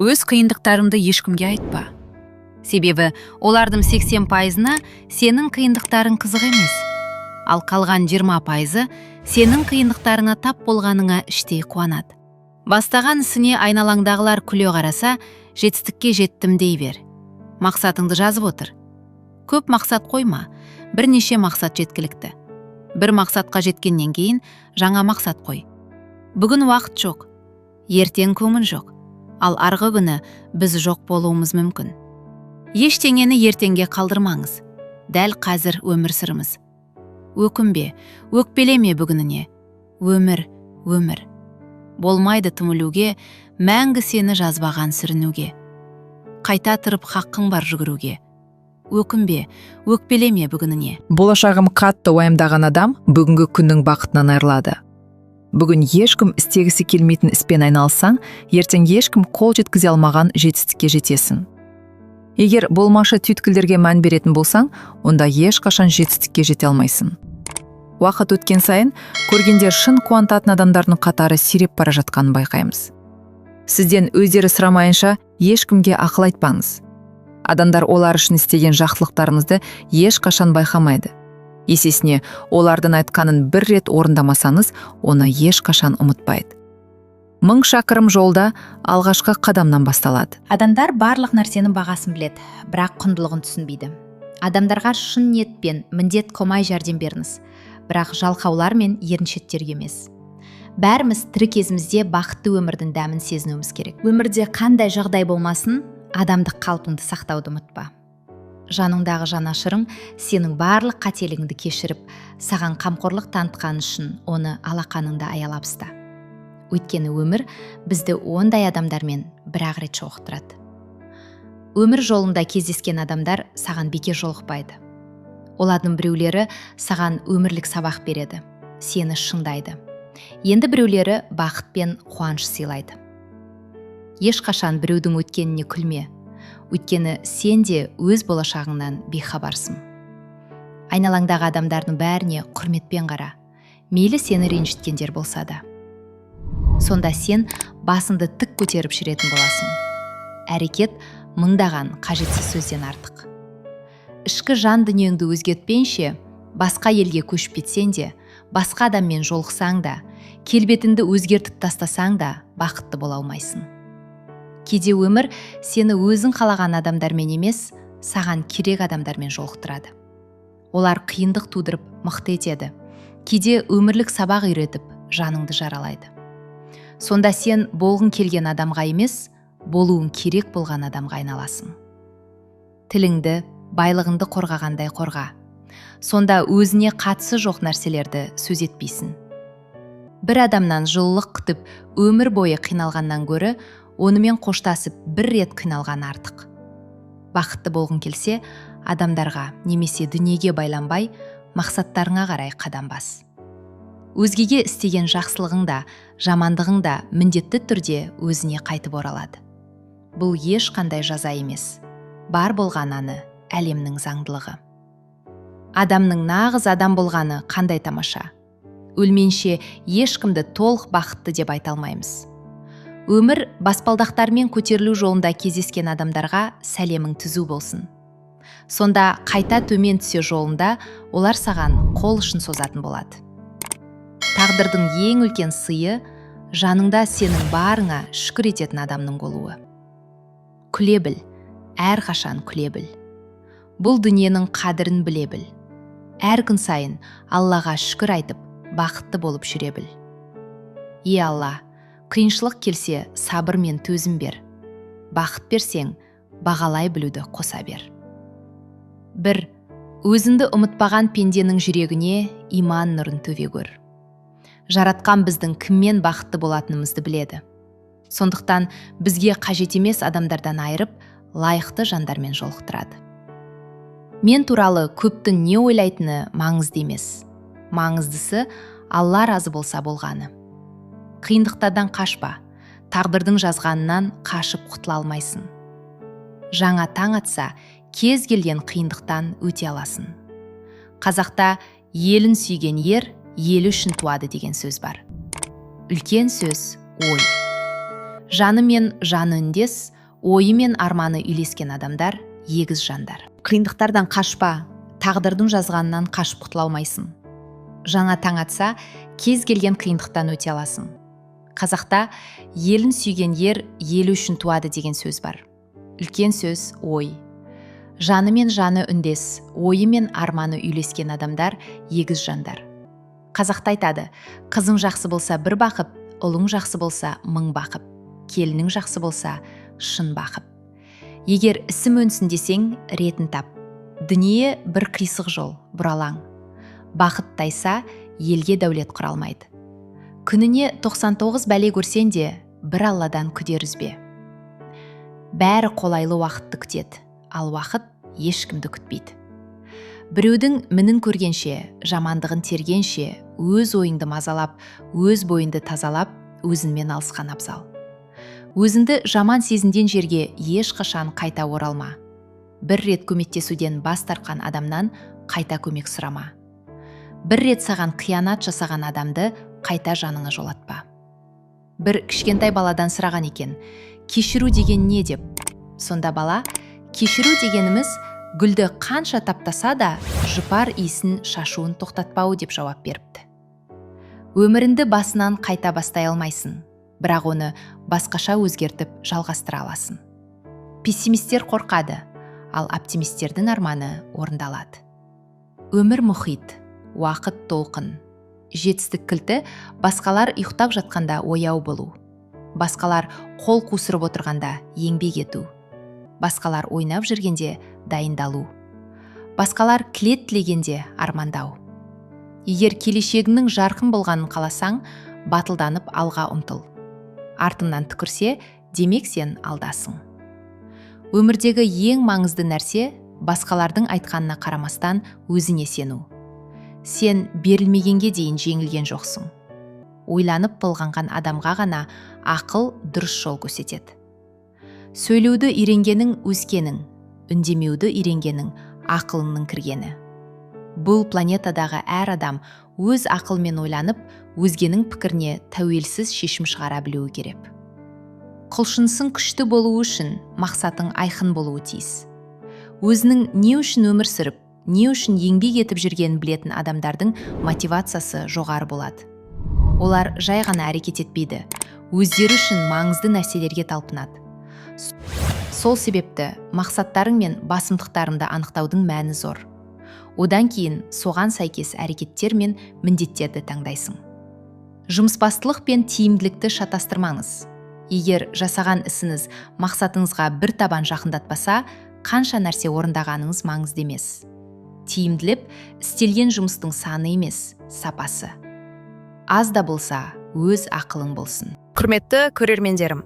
Өз қиындықтарыңды ешкімге айтпа. Себебі олардың 80%-ына сенің қиындықтарың қызық емес. Ал қалған 20%-ы сенің қиындықтарыңа тап болғаныңа іштей қуанады. Бастаған ісіне айналаңдағылар күле қараса, жетістікке жеттім дей бер. Мақсатыңды жазып отыр. Көп мақсат қойма, бірнеше мақсат жеткілікті. Бір мақсатқа жеткеннен кейін жаңа мақсат қой. Бүгін уақыт жоқ, ертең көңіл жоқ, ал арғы күні біз жоқ болуымыз мүмкін. Ештеңені ертеңге қалдырмаңыз. Дәл қазір өмір сүріңіз. Өкінбе, өкпелеме бүгініне. Өмір, өмір. Болмайды түңілуге, мәңгі сені жазбаған сүрінуге. Қайта тұрып хаққың бар жүгіруге. Өкінбе, өкпелеме бүгініне. Болашағын қатты уайымдаған адам бүгінгі күннің бақытынан айырылады. Бүгін ешкім істегісі келмейтін іспен айналыссаң, ертең ешкім қол жеткізе алмаған жетістікке жетесің. Егер болмашы түйткілдерге мән беретін болсаң, онда ешқашан жетістікке жете алмайсың. Уақыт өткен сайын көргендер шын қуантатын адамдардың қатары сиреп бара жатқанын байқаймыз. Сізден өздері сұрамайынша ешкімге ақыл айтпаңыз. Адамдар олар үшін істеген жақсылықтарыңызды ешқашан байқамайды. Есесіне олардың айтқанын бір рет орындамасаңыз, оны ешқашан ұмытпайды. 1000 шақырым жолда алғашқы қадамнан басталады. Адамдар барлық нәрсенің бағасын біледі, бірақ құндылығын түсінбейді. Адамдарға шын ниетпен міндет қылмай жәрдем беріңіз, бірақ жалқаулар мен еріншектерге емес. Бәріміз тірі кезімізде бақытты өмірдің дәмін сезінуіміз керек. Өмірде қандай жағдай болмасын, адамдық қалпыңды сақтауды ұмытпа. Жаныңдағы жанашырың сенің барлық қателігіңді кешіріп, саған қамқорлық танытқаны үшін оны алақаныңда аялап ұста. Өйткені өмір бізді ондай адамдармен бір-ақ рет жолықтырады. Өмір жолында кездескен адамдар саған бекер жолықпайды. Олардың біреулері саған өмірлік сабақ береді, сені шыңдайды. Енді біреулері бақыт пен қуаныш сыйлайды. Ешқашан біреудің өткеніне күлме, өйткені сен де өз болашағыңнан бейхабарсың. Айналаңдағы адамдардың бәріне құрметпен қара, мейлі сені ренжіткендер болса да. Сонда сен басыңды тік көтеріп жүретін боласың. Әрекет мыңдаған қажетсіз сөзден артық. Ішкі жан дүниеңді өзгертпейінше, басқа елге көшіп кетсең де, басқа адаммен жолықсаң да, келбетіңді өзгертіп тастасаң да бақытты бола алмайсың. Кейде өмір сені өзің қалаған адамдармен емес, саған керек адамдармен жолықтырады. Олар қиындық тудырып мықты етеді. Кейде өмірлік сабақ үйретіп, жаныңды жаралайды. Сонда сен болғың келген адамға емес, болуың керек болған адамға айналасың. Тіліңді, байлығыңды қорғағандай қорға. Сонда өзіне қатысы жоқ нәрселерді сөз етпейсің. Бір адамнан жылылық күтіп, өмір бойы қиналғаннан гөрі, онымен қоштасып бір рет қиналған артық. Бақытты болғың келсе, адамдарға немесе дүниеге байланбай, мақсаттарыңа қарай қадам бас. Өзгеге істеген жақсылығың да, жамандығың да міндетті түрде өзіне қайтып оралады. Бұл ешқандай жаза емес. Бар болған аны әлемнің заңдылығы. Адамның нағыз адам болғаны қандай тамаша. Өлменше ешкімді толық бақытты деп айта алмаймыз. Өмір баспалдақтармен көтерілу жолында кездескен адамдарға сәлемің түзу болсын. Сонда қайта төмен түсе жолында олар саған қол ұшын созатын болады. Тағдырдың ең үлкен сыйы жаныңда сенің барыңа шүкір ететін адамның болуы. Күле біл, әрқашан күле біл. Бұл дүниенің қадірін біле біл. Әр күн сайын Аллаға шүкір айтып, бақытты болып жүре біл. Е Алла, қиыншылық келсе сабыр мен төзім бер. Бақыт берсең, бағалай білуді қоса бер. Бір, өзіңді ұмытпаған пенденің жүрегіне иман нұрын төге көр. Жаратқан біздің кіммен бақытты болатынымызды біледі. Сондықтан бізге қажет емес адамдардан айырып, лайықты жандармен жолықтырады. Мен туралы көптің не ойлайтыны маңызды емес. Маңыздысы Алла разы болса болғаны. Қиындықтардан қашпа, тағдырдың жазғанынан қашып құтыла алмайсың. Жаңа таң атса, кез келген қиындықтан өте аласың. Қазақта елін сүйген ер елі үшін туады деген сөз бар. Үлкен сөз ой. Жаны мен жаны үндес, ойы мен арманы үйлескен адамдар егіз жандар. Қиындықтардан қашпа, тағдырдың жазғанынан қашып құтыла алмайсың. Жаңа таң атса, кез келген қиындықтан өте аласың. Қазақта «Елін сүйген ер елі үшін туады» деген сөз бар. Үлкен сөз, ой. Жаны мен жаны үндес, ойы мен арманы үйлескен адамдар егіз жандар. Қазақта айтады: «Қызың жақсы болса, бір бақыт, ұлың жақсы болса, мың бақыт, келінің жақсы болса, шын бақыт». Егер ісім өнсін десең, ретін тап. Дүние бір қисық жол, бұралаң. Бақыт тайса, елге дәулет құра алмайды. Күніне 99 бәле көрсең де, бір Алладан күдер үзбе. Бәрі қолайлы уақытты күтеді, ал уақыт ешкімді күтпейді. Біреудің мінін көргенше, жамандығын тергенше, өз ойыңды мазалап, өз бойыңды тазалап, өзіңмен алысқан абзал. Өзіңді жаман сезінген жерге ешқашан қайта оралма. Бір рет көмектесуден бас тартқан адамнан қайта көмек сұрама. Бір рет саған қиянат жасаған адамды қайта жаныңа жолатпа. Бір кішкентай баладан сұраған екен, кешіру деген не деп. Сонда бала: «Кешіру дегеніміз – гүлді қанша таптаса да, жұпар иісін шашуын тоқтатпау», – деп жауап беріпті. Өміріңді басынан қайта бастай алмайсың, бірақ оны басқаша өзгертіп, жалғастыра аласың. Пессимистер қорқады, ал оптимистердің арманы орындалады. Өмір мұхит, уақыт толқын. Жетістік кілті – басқалар ұйықтап жатқанда ояу болу, басқалар қол қусырып отырғанда еңбек ету, басқалар ойнап жүргенде дайындалу, басқалар тілек тілегенде армандау. Егер келешегіңнің жарқын болғанын қаласаң, батылданып алға ұмтыл. Артыңнан түкірсе, демек сен алдасың. Өмірдегі ең маңызды нәрсе – басқалардың айтқанына қарамастан өзіңе сену. Сен берілмегенге дейін жеңілген жоқсың. Ойланып толғанған адамға ғана ақыл дұрыс жол көрсетеді. Сөйлеуді үйренгенің – өскенің, үндемеуді үйренгенің – ақылыңның кіргені. Бұл планетадағы әр адам өз ақылымен ойланып, өзгенің пікіріне тәуелсіз шешім шығара білуі керек. Құлшынысың күшті болуы үшін мақсатың айқын болуы тиіс. Өзінің не үшін өмір сүріп, не үшін еңбек етіп жүргенін білетін адамдардың мотивациясы жоғары болады. Олар жай ғана әрекет етпейді, өздері үшін маңызды нәрселерге талпынады. Сол себепті мақсаттарың мен басымдықтарыңды анықтаудың мәні зор. Одан кейін соған сәйкес әрекеттер мен міндеттерді таңдайсың. Жұмысбастылық пен тиімділікті шатастырмаңыз. Егер жасаған ісіңіз мақсатыңызға бір табан жақындатпаса, қанша нәрсе орындағаныңыз маңызды емес. Тиімділік – істелген жұмыстың саны емес, сапасы. Аз да болса, өз ақылың болсын. Құрметті көрермендерім,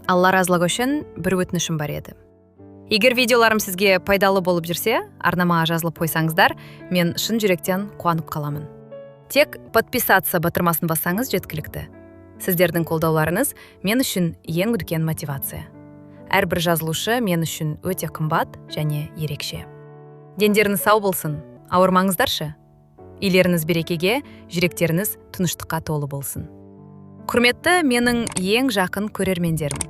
Алла разылығы үшін бір өтінішім бар еді. Егер видеоларым сізге пайдалы болып жүрсе, арнама жазылып қойсаңыздар, мен шын жүректен қуанып қаламын. Тек «подписаться» батырмасын бассаңыз, жеткілікті. Сіздердің қолдауларыңыз мен үшін ең үлкен мотивация. Әрбір жазылушы мен үшін өте қымбат және ерекше. Дендеріңіз сау болсын, ауырмаңыздаршы. Үйлеріңіз берекеге, жүректеріңіз тыныштыққа толы болсын. Құрметті менің ең жақын көрермендерім,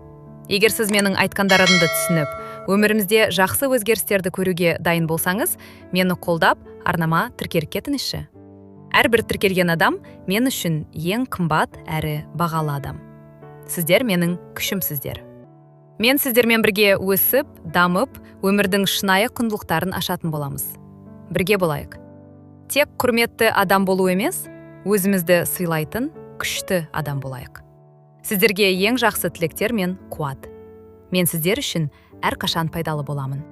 егер сіз менің айтқандарымды түсініп, өмірімізде жақсы өзгерістерді көруге дайын болсаңыз, мені қолдап, арнама тіркеліп кетіңізші. Әрбір тіркелген адам мен үшін ең қымбат әрі бағалы адам. Сіздер менің күшімсіздер. Мен сіздермен бірге өсіп, дамып, өмірдің шынайы құндылықтарын ашатын боламыз. Бірге болайық. Тек құрметті адам болу емес, өзімізді сыйлайтын күшті адам болайық. Сіздерге ең жақсы тілектер мен қуат. Мен сіздер үшін әрқашан пайдалы боламын.